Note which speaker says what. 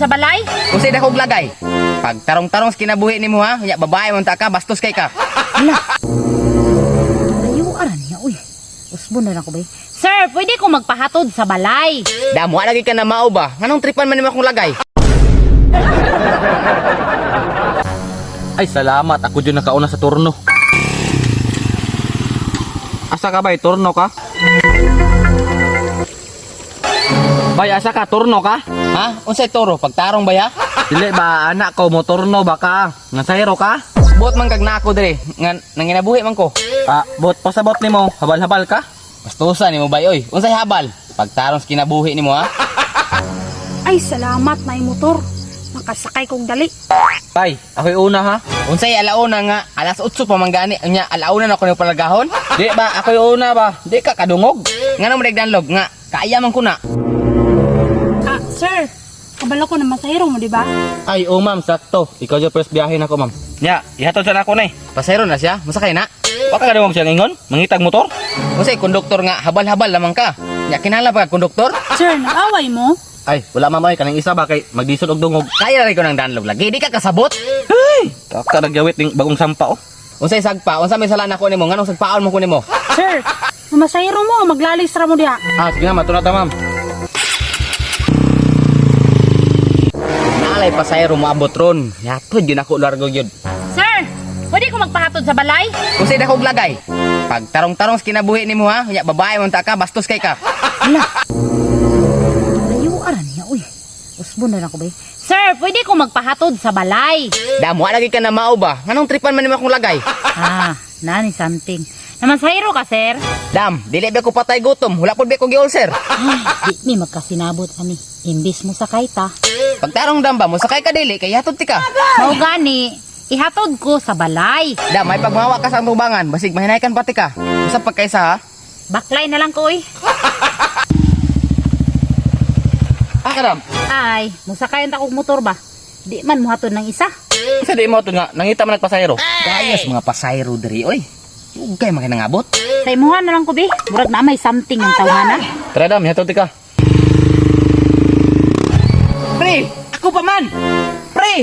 Speaker 1: magpahatod sa balay?
Speaker 2: Unsay dakog lagay? Pag tarong-tarong sa kinabuhi nimo ha, nya babae man ta ka, bastos kay ka.
Speaker 1: Hala. Layo ara niya uy. Usbon na lang ko bay. Sir, pwede ko magpahatod sa balay.
Speaker 2: Dam, wa lagi ka na mao ba? Nganong tripan man nimo akong lagay?
Speaker 3: Ay, salamat. Ako dyan nakauna sa turno. Asa ka bay? Turno ka? Bay, asa ka? Turno ka?
Speaker 2: Ha? Unsay toro? Pagtarong ba ya?
Speaker 3: Dili ba, anak ko, mo turno ba ka? Nasayro ka?
Speaker 2: Buot man kag nako dire, nga nanginabuhi man ko.
Speaker 3: Ah, bot, pasabot nimo. Habal-habal ka?
Speaker 2: Bastusan nimo bay oy. Unsay habal? Pagtarong sa kinabuhi nimo ha?
Speaker 4: Ay, salamat na motor. Makasakay kong dali.
Speaker 3: Bay, ako'y una ha.
Speaker 2: Unsay alauna nga alas 8 pa man gani, nya alauna na ko nimo palagahon?
Speaker 3: Di ba, ako'y una ba? Di ka kadungog.
Speaker 2: Ngano mo danlog nga kaya man ko na.
Speaker 4: Ah, sir. Kabalo ko na masahero mo, di ba?
Speaker 3: Ay, oh ma'am, sakto. Ikaw dyan first biyahe na ko, ma'am. Nya, ihatod sa nako na eh.
Speaker 2: Pasero na siya, masakay na.
Speaker 3: Baka kadungog siyang ingon? Mangitag motor?
Speaker 2: Unsay konduktor nga habal-habal lamang ka. Nya kinahanglan pa ka konduktor?
Speaker 4: Sir, nag-away mo?
Speaker 3: Ay, wala ma'am ay, kanang isa ba kay magdisod og dungog.
Speaker 2: Kaya rin ko ng danlog lagi, di ka kasabot.
Speaker 3: Kaka nagyawit ning bagong sampa oh.
Speaker 2: Unsay sagpa, unsa may sala nako nimo, nganong sagpaon mo ko nimo?
Speaker 4: Sir, masahero mo, maglalis ra mo diha.
Speaker 3: Ah, sige na, matuna ta ma'am.
Speaker 2: Naalay pasayro moabot ron. Yatod yun ako largo yun.
Speaker 1: Sir, pwede ko magpahatod sa balay?
Speaker 2: Unsay dakog lagay? Pag tarong-tarong sa kinabuhi nimo ha, nya babae man ta ka, bastos kay ka.
Speaker 1: Hala. Layo ara niya uy. Usbon na lang ko bay. Sir, pwede ko magpahatod sa balay.
Speaker 2: Dam, wa lagi ka na mao ba? Nganong tripan man nimo akong lagay?
Speaker 1: Ah, nani something. Naman ka, sir?
Speaker 2: Dam, dili ba ko patay gutom, wala pud ba ko giulcer.
Speaker 1: Ay, di mi magkasinabot ani. Imbis mo sakay ta.
Speaker 2: Pagtarong dam ba mo sakay ka dili kay hatod ti ka.
Speaker 1: Mao gani, ihatod ko sa balay.
Speaker 2: Dam, may pagmawa ka sa tubangan, basig mahinaykan pati ka. Usa pagkaysa ha.
Speaker 1: Baklay na lang ko uy.
Speaker 3: Ah, kadam.
Speaker 1: Ay, musakayan ta kog motor ba? Di man mohatod ng isa.
Speaker 3: Sa di mo to nga, nangita man nagpasayro.
Speaker 2: Gayos mga pasayro diri oy. Ugay man kay nangabot.
Speaker 1: Sa imuha na lang ko bi. Murag na may something ang tawhana.
Speaker 3: Tara dam, ihatod ti ka.
Speaker 2: Pre, ako pa man. Pre.